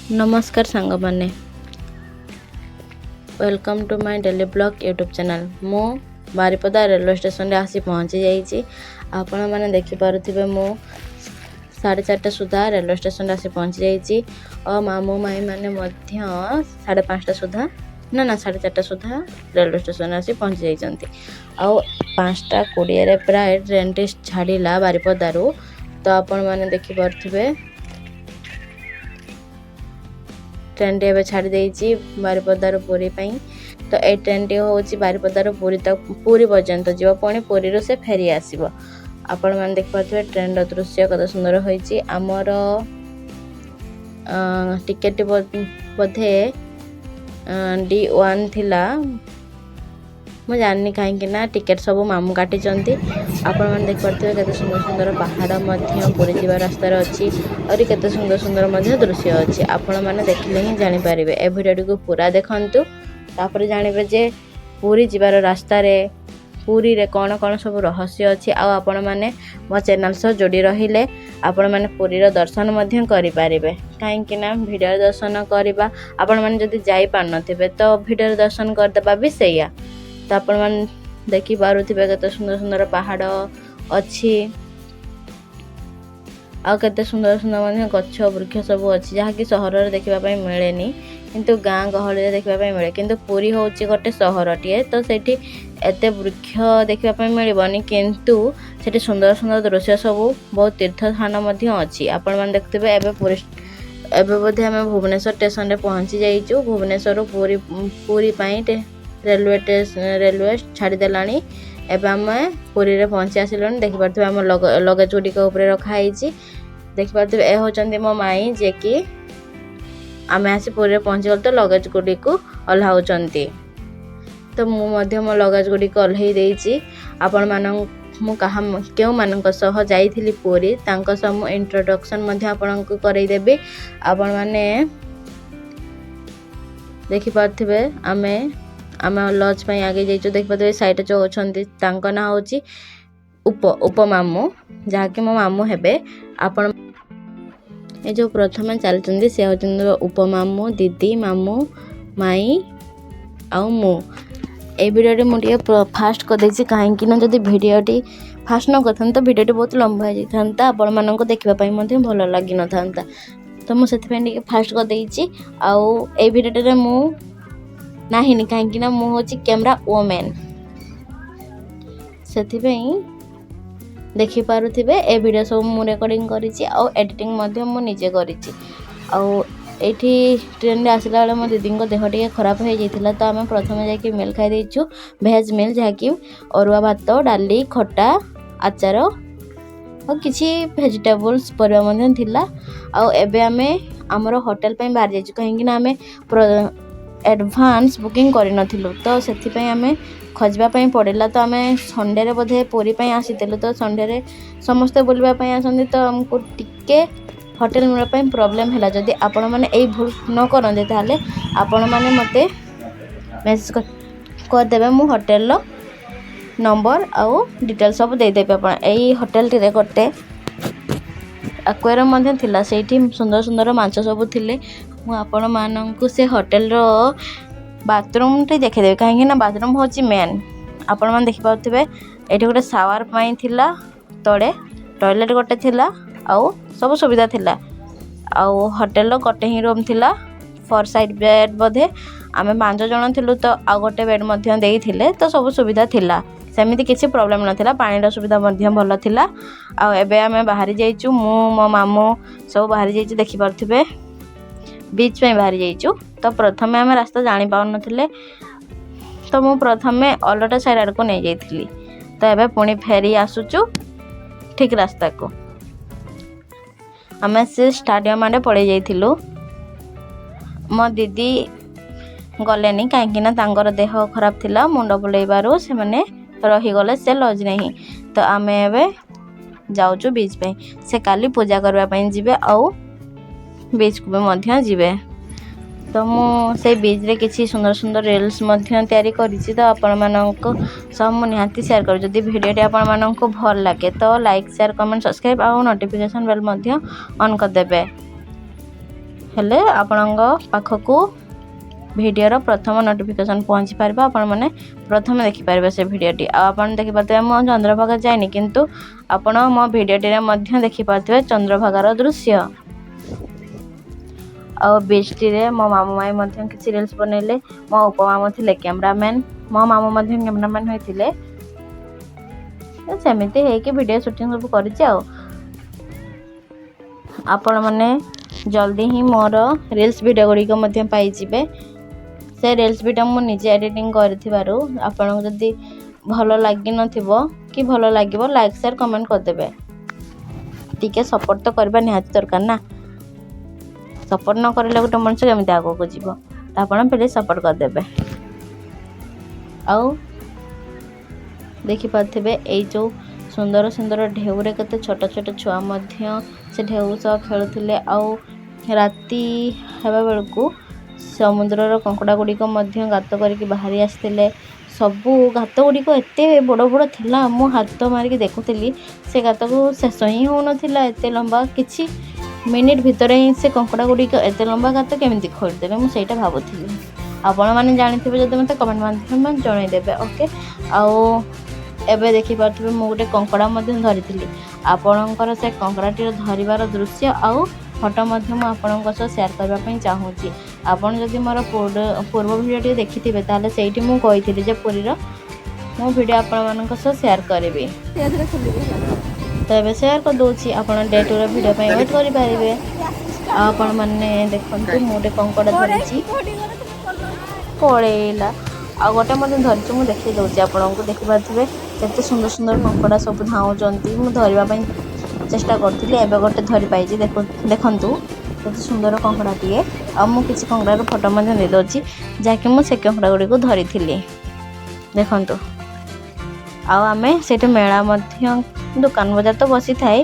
ନମସ୍କାର ସାଙ୍ଗମାନେ, welcome to my daily vlog YouTube channel। ମୁଁ ବାରିପଦା ରେଲୱେ ଷ୍ଟେସନରେ ଆସି ପହଞ୍ଚି ଯାଇଛି। ଆପଣମାନେ ଦେଖିପାରୁଥିବେ, ମୁଁ 4:30 ସୁଦ୍ଧା ରେଲୱେ ଷ୍ଟେସନରେ ଆସି ପହଞ୍ଚି ଯାଇଛି। ଆଉ ମାମୁଁ ମାଇଁମାନେ ମଧ୍ୟ 5:30 ସୁଦ୍ଧା, ନା ନା, 4:30 ସୁଦ୍ଧା ରେଲୱେ ଷ୍ଟେସନରେ ଆସି ପହଞ୍ଚି ଯାଇଛନ୍ତି। ଆଉ 5ଟା 20ରେ ପ୍ରାୟ ଟ୍ରେନ୍ଟି ଛାଡ଼ିଲା ବାରିପଦାରୁ। ତ ଆପଣମାନେ ଦେଖିପାରୁଥିବେ, ଟ୍ରେନ୍ଟି ଏବେ ଛାଡ଼ି ଦେଇଛି ବାରିପଦାରୁ ପୁରୀ ପାଇଁ। ତ ଏଇ ଟ୍ରେନ୍ଟି ହେଉଛି ବାରିପଦାରୁ ପୁରୀ ତ ପୁରୀ ପର୍ଯ୍ୟନ୍ତ ଯିବ, ପୁଣି ପୁରୀରୁ ସେ ଫେରି ଆସିବ। ଆପଣମାନେ ଦେଖିପାରୁଥିବେ ଟ୍ରେନ୍ର ଦୃଶ୍ୟ କେତେ ସୁନ୍ଦର ହୋଇଛି। ଆମର ଟିକେଟ୍ ବୋଧେ D1 ଥିଲା, ମୁଁ ଜାଣିନି, କାହିଁକି ନା ଟିକେଟ୍ ସବୁ ମାମୁଁ କାଟିଛନ୍ତି। ଆପଣମାନେ ଦେଖିପାରୁଥିବେ, କେତେ ସୁନ୍ଦର ସୁନ୍ଦର ପାହାଡ଼ ମଧ୍ୟ ପୁରୀ ଯିବା ରାସ୍ତାରେ ଅଛି। ଆହୁରି କେତେ ସୁନ୍ଦର ସୁନ୍ଦର ମଧ୍ୟ ଦୃଶ୍ୟ ଅଛି, ଆପଣମାନେ ଦେଖିଲେ ହିଁ ଜାଣିପାରିବେ। ଏ ଭିଡ଼ିଓଟିକୁ ପୁରା ଦେଖନ୍ତୁ, ତାପରେ ଜାଣିବେ ଯେ ପୁରୀ ଯିବାର ରାସ୍ତାରେ ପୁରୀରେ କ'ଣ କ'ଣ ସବୁ ରହସ୍ୟ ଅଛି। ଆଉ ଆପଣମାନେ ମୋ ଚ୍ୟାନେଲ୍ ସହ ଯୋଡ଼ି ରହିଲେ ଆପଣମାନେ ପୁରୀର ଦର୍ଶନ ମଧ୍ୟ କରିପାରିବେ, କାହିଁକି ନା ଭିଡ଼ିଓରେ ଦର୍ଶନ କରିବା, ଆପଣମାନେ ଯଦି ଯାଇପାରୁନଥିବେ ତ ଭିଡ଼ିଓରେ ଦର୍ଶନ କରିଦେବା ବି ସେଇଆ। ତ ଆପଣମାନେ ଦେଖିପାରୁଥିବେ, କେତେ ସୁନ୍ଦର ସୁନ୍ଦର ପାହାଡ଼ ଅଛି ଆଉ କେତେ ସୁନ୍ଦର ସୁନ୍ଦର ମଧ୍ୟ ଗଛ ବୃକ୍ଷ ସବୁ ଅଛି, ଯାହାକି ସହରରେ ଦେଖିବା ପାଇଁ ମିଳେନି, କିନ୍ତୁ ଗାଁ ଗହଳିରେ ଦେଖିବା ପାଇଁ ମିଳେ। କିନ୍ତୁ ପୁରୀ ହେଉଛି ଗୋଟେ ସହରଟିଏ, ତ ସେଇଠି ଏତେ ବୃକ୍ଷ ଦେଖିବା ପାଇଁ ମିଳିବନି, କିନ୍ତୁ ସେଠି ସୁନ୍ଦର ସୁନ୍ଦର ଦୃଶ୍ୟ ସବୁ, ବହୁତ ତୀର୍ଥସ୍ଥାନ ମଧ୍ୟ ଅଛି। ଆପଣମାନେ ଦେଖୁଥିବେ, ଏବେ ପୁରୀ, ଏବେ ବୋଧେ ଆମେ ଭୁବନେଶ୍ୱର ଷ୍ଟେସନରେ ପହଞ୍ଚି ଯାଇଛୁ। ଭୁବନେଶ୍ୱରରୁ ପୁରୀ ପୁରୀ ପାଇଁ ରେଲୱେ ଛାଡ଼ିଦେଲାଣି। ଏବେ ଆମେ ପୁରୀରେ ପହଞ୍ଚି ଆସିଲୁଣି। ଦେଖିପାରୁଥିବେ, ଆମ ଲଗେଜ ଗୁଡ଼ିକ ଉପରେ ରଖା ହେଇଛି। ଦେଖିପାରୁଥିବେ, ଏ ହେଉଛନ୍ତି ମୋ ମାଇଁ, ଯିଏକି ଆମେ ଆସି ପୁରୀରେ ପହଞ୍ଚିଗଲୁ ତ ଲଗେଜ ଗୁଡ଼ିକୁ ଓହ୍ଲାଉଛନ୍ତି। ତ ମୁଁ ମଧ୍ୟ ମୋ ଲଗେଜ ଗୁଡ଼ିକ ଓହ୍ଲେଇ ଦେଇଛି। ଆପଣମାନଙ୍କୁ ମୁଁ କାହା କେଉଁମାନଙ୍କ ସହ ଯାଇଥିଲି ପୁରୀ, ତାଙ୍କ ସହ ମୁଁ ଇଣ୍ଟ୍ରୋଡକ୍ସନ୍ ମଧ୍ୟ ଆପଣଙ୍କୁ କରେଇଦେବି। ଆପଣମାନେ ଦେଖିପାରୁଥିବେ, ଆମେ ଆମେ ଲଜ୍ ପାଇଁ ଆଗେଇ ଯାଇଛୁ। ଦେଖିପାରୁଥିବେ, ସାଇଡ଼୍ରେ ଯେଉଁ ଅଛନ୍ତି ତାଙ୍କ ନାଁ ହେଉଛି ଉପ ଉପ ମାମୁଁ, ଯାହାକି ମୋ ମାମୁଁ ହେବେ। ଆପଣ ଏ ଯେଉଁ ପ୍ରଥମେ ଚାଲିଛନ୍ତି, ସେ ହେଉଛନ୍ତି ଉପ ମାମୁଁ, ଦିଦି, ମାମୁଁ, ମାଇଁ ଆଉ ମୁଁ। ଏଇ ଭିଡ଼ିଓଟି ମୁଁ ଟିକେ ଫାଷ୍ଟ କରିଦେଇଛି, କାହିଁକି ନା ଯଦି ଭିଡ଼ିଓଟି ଫାଷ୍ଟ ନ କରିଥାନ୍ତି ତ ଭିଡ଼ିଓଟି ବହୁତ ଲମ୍ବା ହେଇଯାଇଥାନ୍ତା, ଆପଣମାନଙ୍କୁ ଦେଖିବା ପାଇଁ ମଧ୍ୟ ଭଲ ଲାଗିନଥାନ୍ତା। ତ ମୁଁ ସେଥିପାଇଁ ଟିକେ ଫାଷ୍ଟ କରିଦେଇଛି। ଆଉ ଏଇ ଭିଡ଼ିଓଟିରେ ମୁଁ ନାହିଁନି, କାହିଁକି ନା ମୁଁ ହେଉଛି କ୍ୟାମେରା ଓମେନ୍। ସେଥିପାଇଁ ଦେଖିପାରୁଥିବେ, ଏ ଭିଡ଼ିଓ ସବୁ ମୁଁ ରେକର୍ଡ଼ିଂ କରିଛି ଆଉ ଏଡ଼ିଟିଂ ମଧ୍ୟ ମୁଁ ନିଜେ କରିଛି। ଆଉ ଏଇଠି ଟ୍ରେନରେ ଆସିଲା ବେଳେ ମୋ ଦିଦିଙ୍କ ଦେହ ଟିକେ ଖରାପ ହେଇଯାଇଥିଲା, ତ ଆମେ ପ୍ରଥମେ ଯାଇକି ମିଲ୍ ଖାଇ ଦେଇଛୁ, ଭେଜ୍ ମିଲ୍, ଯାହାକି ଅରୁଆ ଭାତ, ଡାଲି, ଖଟା, ଆଚାର ଆଉ କିଛି ଭେଜିଟେବୁଲ୍ସ ପରିବା ମଧ୍ୟ ଥିଲା। ଆଉ ଏବେ ଆମେ ଆମର ହୋଟେଲ ପାଇଁ ବାହାରି ଯାଇଛୁ, କାହିଁକି ନା ଆମେ ଆଡ଼ଭାନ୍ସ ବୁକିଂ କରିନଥିଲୁ, ତ ସେଥିପାଇଁ ଆମେ ଖୋଜିବା ପାଇଁ ପଡ଼ିଲା। ତ ଆମେ ସଣ୍ଡେରେ ବୋଧେ ପୁରୀ ପାଇଁ ଆସିଥିଲୁ, ତ ସଣ୍ଡେରେ ସମସ୍ତେ ବୁଲିବା ପାଇଁ ଆସନ୍ତି, ତ ଆମକୁ ଟିକେ ହୋଟେଲ ମିଳିବା ପାଇଁ ପ୍ରୋବ୍ଲେମ୍ ହେଲା। ଯଦି ଆପଣମାନେ ଏଇ ଭୁଲ ନ କରନ୍ତି, ତାହେଲେ ଆପଣମାନେ ମୋତେ ମେସେଜ୍ କରିଦେବେ, ମୁଁ ହୋଟେଲର ନମ୍ବର ଆଉ ଡିଟେଲ୍ ସବୁ ଦେଇଦେବି। ଆପଣ ଏଇ ହୋଟେଲଟିରେ ଗୋଟେ ଆକ୍ୱାରିୟମ୍ ମଧ୍ୟ ଥିଲା, ସେଇଠି ସୁନ୍ଦର ସୁନ୍ଦର ମାଛ ସବୁ ଥିଲେ। ମୁଁ ଆପଣମାନଙ୍କୁ ସେ ହୋଟେଲର ବାଥରୁମ୍ଟି ଦେଖେଇଦେବି, କାହିଁକି ନା ବାଥରୁମ୍ ହେଉଛି ମେନ୍। ଆପଣମାନେ ଦେଖିପାରୁଥିବେ, ଏଇଠି ଗୋଟେ ସାୱାର ପାଇଁ ଥିଲା, ତଳେ ଟଏଲେଟ୍ ଗୋଟେ ଥିଲା ଆଉ ସବୁ ସୁବିଧା ଥିଲା। ଆଉ ହୋଟେଲର ଗୋଟେ ହିଁ ରୁମ୍ ଥିଲା, ଫୋର୍ ସାଇଡ଼୍ ବେଡ଼୍ ବୋଧେ। ଆମେ ପାଞ୍ଚ ଜଣ ଥିଲୁ, ତ ଆଉ ଗୋଟେ ବେଡ଼୍ ମଧ୍ୟ ଦେଇଥିଲେ। ତ ସବୁ ସୁବିଧା ଥିଲା, ସେମିତି କିଛି ପ୍ରୋବ୍ଲେମ୍ ନଥିଲା। ପାଣିର ସୁବିଧା ମଧ୍ୟ ଭଲ ଥିଲା। ଆଉ ଏବେ ଆମେ ବାହାରି ଯାଇଛୁ, ମୁଁ, ମୋ ମାମୁଁ ସବୁ ବାହାରି ଯାଇଛୁ। ଦେଖିପାରୁଥିବେ, ବିଚ୍ ପାଇଁ ବାହାରି ଯାଇଛୁ। ତ ପ୍ରଥମେ ଆମେ ରାସ୍ତା ଜାଣିପାରୁନଥିଲେ, ତ ମୁଁ ପ୍ରଥମେ ଅଲଗା ସାଇଡ଼୍ ଆଡ଼କୁ ନେଇଯାଇଥିଲି। ତ ଏବେ ପୁଣି ଫେରି ଆସୁଛୁ ଠିକ୍ ରାସ୍ତାକୁ। ଆମେ ସେ ଷ୍ଟାଡ଼ିୟମ୍ ଆଡ଼େ ପଳେଇ ଯାଇଥିଲୁ। ମୋ ଦିଦି ଗଲେନି, କାହିଁକି ନା ତାଙ୍କର ଦେହ ଖରାପ ଥିଲା, ମୁଣ୍ଡ ବୁଲେଇବାରୁ ସେମାନେ ରହିଗଲେ ସେ ଲଜ୍ରେ ହିଁ। ତ ଆମେ ଏବେ ଯାଉଛୁ ବିଚ୍ ପାଇଁ। ସେ କାଲି ପୂଜା କରିବା ପାଇଁ ଯିବେ ଆଉ ବିଚ୍କୁ ବି ମଧ୍ୟ ଯିବେ। ତ ମୁଁ ସେଇ ବିଚ୍ରେ କିଛି ସୁନ୍ଦର ସୁନ୍ଦର ରିଲ୍ସ ମଧ୍ୟ ତିଆରି କରିଛି, ତ ଆପଣମାନଙ୍କ ସହ ମୁଁ ନିହାତି ସେୟାର କରିବି। ଯଦି ଭିଡ଼ିଓଟି ଆପଣମାନଙ୍କୁ ଭଲ ଲାଗେ, ତ ଲାଇକ୍, ସେୟାର, କମେଣ୍ଟ, ସବସ୍କ୍ରାଇବ୍ ଆଉ ନୋଟିଫିକେସନ୍ ବେଲ୍ ମଧ୍ୟ ଅନ୍ କରିଦେବେ। ହେଲେ ଆପଣଙ୍କ ପାଖକୁ ଭିଡ଼ିଓର ପ୍ରଥମ ନୋଟିଫିକେସନ୍ ପହଞ୍ଚି ପାରିବ। ଆପଣମାନେ ପ୍ରଥମେ ଦେଖିପାରିବେ ସେ ଭିଡ଼ିଓଟି। ଆଉ ଆପଣ ଦେଖିପାରୁଥିବେ, ମୁଁ ଚନ୍ଦ୍ରଭାଗା ଯାଇନି, କିନ୍ତୁ ଆପଣ ମୋ ଭିଡ଼ିଓଟିରେ ମଧ୍ୟ ଦେଖିପାରୁଥିବେ ଚନ୍ଦ୍ରଭାଗାର ଦୃଶ୍ୟ। ଆଉ ବିଚ୍ଟିରେ ମୋ ମାମୁଁ ମାଇଁ ମଧ୍ୟ କିଛି ରିଲ୍ସ ବନେଇଲେ। ମୋ ଉପମାମୁଁ ଥିଲେ କ୍ୟାମେରାମ୍ୟାନ୍, ମୋ ମାମୁଁ ମଧ୍ୟ କ୍ୟାମେରାମ୍ୟାନ୍ ହୋଇଥିଲେ। ସେମିତି ହେଇକି ଭିଡ଼ିଓ ସୁଟିଂ ସବୁ କରିଛି। ଆଉ ଆପଣମାନେ ଜଲ୍ଦି ହିଁ ମୋର ରିଲ୍ସ ଭିଡ଼ିଓ ଗୁଡ଼ିକ ମଧ୍ୟ ପାଇଯିବେ। ସେ ରିଲ୍ସ ଭିଡ଼ିଓ ମୁଁ ନିଜେ ଏଡ଼ିଟିଂ କରିଥିବାରୁ ଆପଣଙ୍କୁ ଯଦି ଭଲ ଲାଗିନଥିବ କି ଭଲ ଲାଗିବ, ଲାଇକ୍, ସେୟାର, କମେଣ୍ଟ କରିଦେବେ। ଟିକେ ସପୋର୍ଟ ତ କରିବା ନିହାତି ଦରକାର ନା? ସପୋର୍ଟ ନ କରିଲେ ଗୋଟେ ମଣିଷ କେମିତି ଆଗକୁ ଯିବ? ତ ଆପଣ ପ୍ଲିଜ୍ ସପୋର୍ଟ କରିଦେବେ। ଆଉ ଦେଖିପାରୁଥିବେ, ଏଇ ଯେଉଁ ସୁନ୍ଦର ସୁନ୍ଦର ଢେଉରେ କେତେ ଛୋଟ ଛୋଟ ଛୁଆ ମଧ୍ୟ ସେ ଢେଉ ସହ ଖେଳୁଥିଲେ। ଆଉ ରାତି ହେବା ବେଳକୁ ସମୁଦ୍ରର କଙ୍କଡ଼ା ଗୁଡ଼ିକ ମଧ୍ୟ ଗାତ କରିକି ବାହାରି ଆସିଥିଲେ। ସବୁ ଗାତ ଗୁଡ଼ିକ ଏତେ ବଡ଼ ବଡ଼ ଥିଲା, ମୁଁ ହାତ ମାରିକି ଦେଖୁଥିଲି, ସେ ଗାତକୁ ଶେଷ ହିଁ ହେଉନଥିଲା, ଏତେ ଲମ୍ବା। କିଛି ମିନିଟ୍ ଭିତରେ ହିଁ ସେ କଙ୍କଡ଼ା ଗୁଡ଼ିକ ଏତେ ଲମ୍ବା ଗାତ କେମିତି ଖୋଳିଦେଲେ, ମୁଁ ସେଇଟା ଭାବୁଥିଲି। ଆପଣମାନେ ଜାଣିଥିବେ ଯଦି, ମୋତେ କମେଣ୍ଟ ମାଧ୍ୟମରେ ଜଣାଇଦେବେ। ଓକେ, ଆଉ ଏବେ ଦେଖିପାରୁଥିବେ, ମୁଁ ଗୋଟେ କଙ୍କଡ଼ା ମଧ୍ୟ ଧରିଥିଲି। ଆପଣଙ୍କର ସେ କଙ୍କଡ଼ାଟିର ଧରିବାର ଦୃଶ୍ୟ ଆଉ ଫଟୋ ମଧ୍ୟ ମୁଁ ଆପଣଙ୍କ ସହ ସେୟାର କରିବା ପାଇଁ ଚାହୁଁଛି। ଆପଣ ଯଦି ମୋର ପୂର୍ବ ଭିଡ଼ିଓଟି ଦେଖିଥିବେ, ତାହେଲେ ସେଇଠି ମୁଁ କହିଥିଲି ଯେ ପୁରୀର ମୁଁ ଭିଡ଼ିଓ ଆପଣମାନଙ୍କ ସହ ସେୟାର କରିବି। ତ ଏବେ ସେୟାର କରିଦେଉଛି। ଆପଣ ଡେ ଟୁର ଭିଡ଼ିଓ ପାଇଁ ୱେଟ୍ କରିପାରିବେ। ଆଉ ଆପଣମାନେ ଦେଖନ୍ତୁ, ମୁଁ ଗୋଟେ କଙ୍କଡ଼ା ଧରିଛି, ପଳେଇଲା। ଆଉ ଗୋଟେ ମଧ୍ୟ ଧରିଛି, ମୁଁ ଦେଖେଇ ଦେଉଛି ଆପଣଙ୍କୁ। ଦେଖିପାରୁଥିବେ, କେତେ ସୁନ୍ଦର ସୁନ୍ଦର କଙ୍କଡ଼ା ସବୁ ଧାଉଁଛନ୍ତି। ମୁଁ ଧରିବା ପାଇଁ ଚେଷ୍ଟା କରୁଥିଲି, ଏବେ ଗୋଟେ ଧରି ପାଇଛି। ଦେଖନ୍ତୁ, କେତେ ସୁନ୍ଦର କଙ୍କଡ଼ାଟିଏ। ଆଉ ମୁଁ କିଛି କଙ୍କଡ଼ାର ଫଟୋ ମଧ୍ୟ ଦେଇଦେଉଛି, ଯାହାକି ମୁଁ ସେ କଙ୍କଡ଼ା ଗୁଡ଼ିକୁ ଧରିଥିଲି। ଦେଖନ୍ତୁ, ଆଉ ଆମେ ସେଇଠି ମେଳା ମଧ୍ୟ, ଦୋକାନ ବଜାର ତ ବସିଥାଏ।